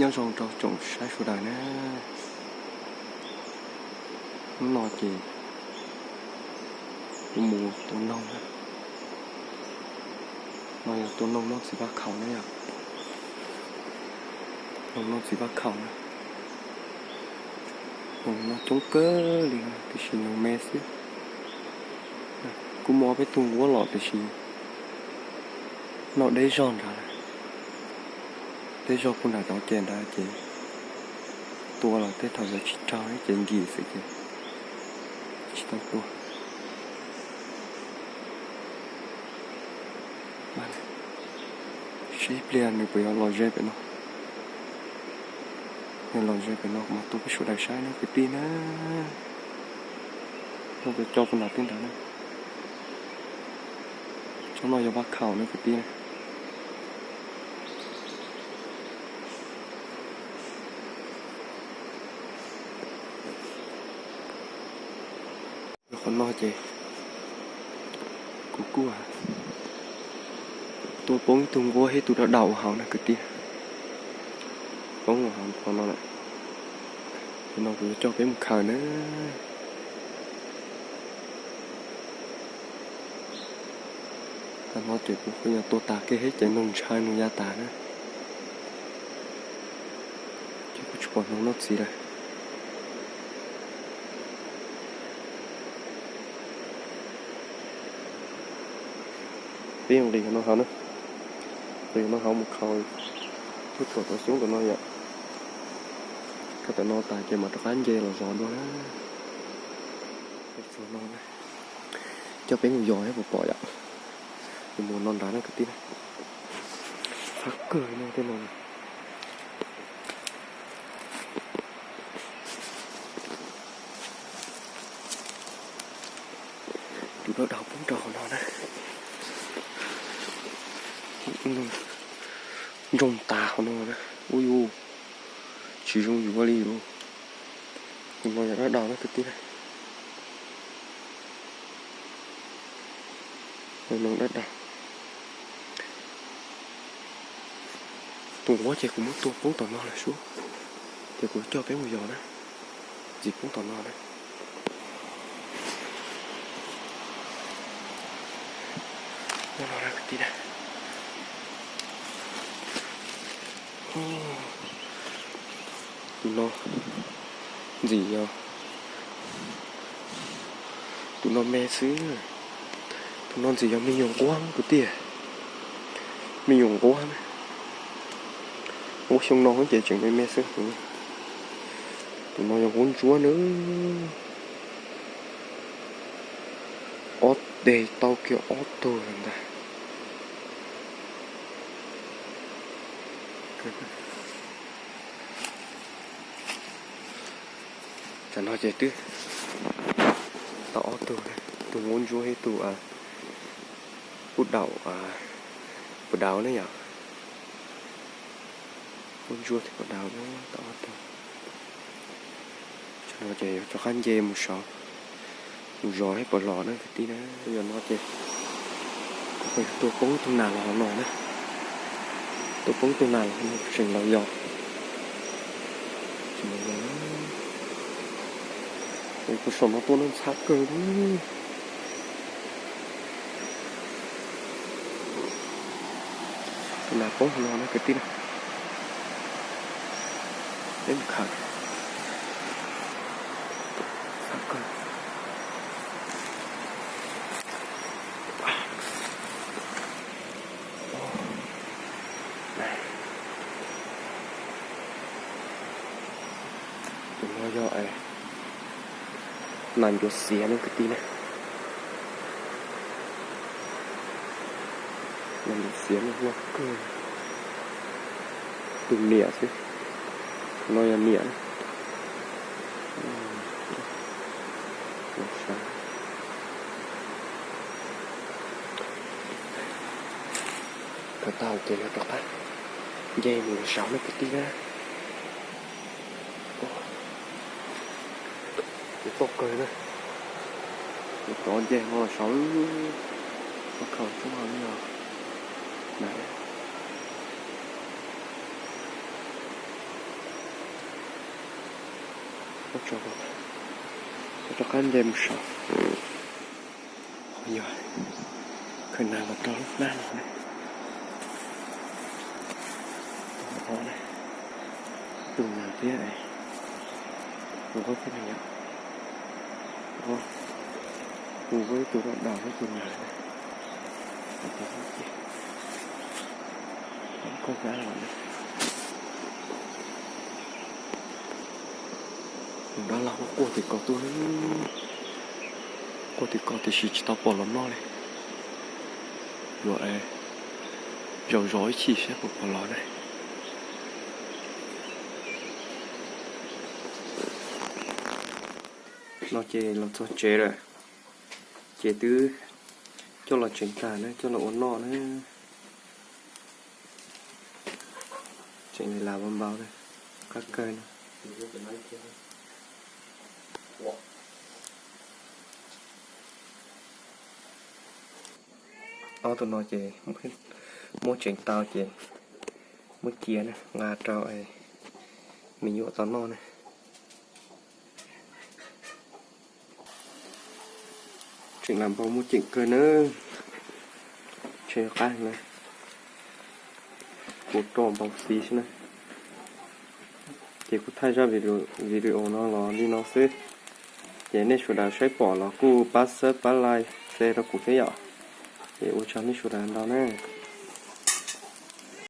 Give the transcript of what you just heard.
Nyob zoo rau tsoom saib sawv daws na. Hnub no ces kuv mus tua noog na. No yog tua noog noj txiv vaj khaum na yom. Noog noj txiv vaj khaum na. Noog no coob kawg li no tiam sis noog me xwb. Kuj muaj ob peb tug nquab los tiam sis noj deb zog nrad lawm. Deb zog puag nram cov ces nrad ces tua los tej thaum yuav tsis raug ces nkim xwb ces tsis tau tua. Seb ib pliag nws puas yuav los ze pem no. Nws los ze pem no kuv mam tua peb sawv daws saib na kwv tij na. Noog cov cov puag nram tej nrad na. Tsob no yog vaj khaum na kwv tij na. Qhov no ces kuv kuj tua poob ib tug nquab thiab tus dab daus hauv na kwv tij. Poob hauv qhov no lawm. Nim no kuv yuav coj peb mus khaws na. Tam no ces kuv kuj yog tua tas kiag thiab ces noog ntshaw noog ya tas na. Ces kuj tsis pom noog noj txiv lawm. Peb yuav nqis no hauv na, nqis no hauv mus khaws tuaj tom tau xyoob tom no yom. Khaws tom no tas ces mam rov qab nce los zov dua na. Txog no na, coj peb mus yos thiab puas pom yom. Mus no nrad na kwv tij na. Fab kawg no tej no. Tus dab daus poob rau qhov no na. Ntsoog tas qhov no na. Ub yuv, tsis zoo yuav li yuav. Tus no yog dab daus na kwv tij na. Dab daus. Tus nquab ces kuv muab tua poob tom no lawm sub, ces kuv coj peb mus yos na. Ntxiv poob tom no na. Tus no ntxim yog, tus no me xwb. Tus no ntxim yog me nyuam nquab kwv tij. Me nyuam nquab, nquab xyoo no ces tseem me me xwb. Tus no yog nquab ntsuab na. Ob teg tau kiag ob tug ntag. Tam no ces twb tau ob tug, tus nquab ntsuab thiab tus kuj daum, puas daus ne yom. Nquab ntsuab thiab puas daus tau ob tug. Tam no ces yuav rov qab nce mus saud, mus zov thiab puas los na kwv tij na. Yog no ces kuv tua poob tug nas los hauv no na. Tua poob tug nas los hauv no tseem los yos. Kuv saum no tuaj no ntxhab kawg li. Tus nas poob hauv no na kwv tij na. Peb mus khaws. Ntxhab kawg. Tus no yog nas ncuav xiav no kwv tij na. Nas ncuav xiav no loj kawg. Tus niam xwb. Tus no yog niam na. Khaws tau ces yuav rov qab nce mus saud na kwv tij na. Kuv toj kawg na. Kuv rov nce no los saud. Toj khaws tsob no li os. Na. Tso, tso rov qab nce mus saud. Qhov yog khaws nas los rau lub hnab no na. Tus nas thiab, nqaub thiab ne yom. Nqaub, tus nqaub ib tug, daus ib tug nas na. Koj hnab los na. Tus dab laug quaj tim ko tuaj, quaj tim ko tiam sis tsis tau pom los noj li. Yuav zov zov ib chim saib puas pom los na. No ces los txog tsev lawm, ces twb coj los tsev tag na, coj los ua noj na. Tseem li las npau npau na, qab kawg no. Ob tug no ces muab tseem tau ces muab cia na, nqa rau me nyuam tau noj na. Tseem las npau muaj ceem kawg na. Tshe qab na, kuv roj npau xis xwb na. Ces kuv thaij zaj video no los li no xwb. Ces nej sawv daws saib pom los kuj pab subscribe, pab like, share rau kuv thiab yom. Ces ua tsaug nej sawv daws ntau na.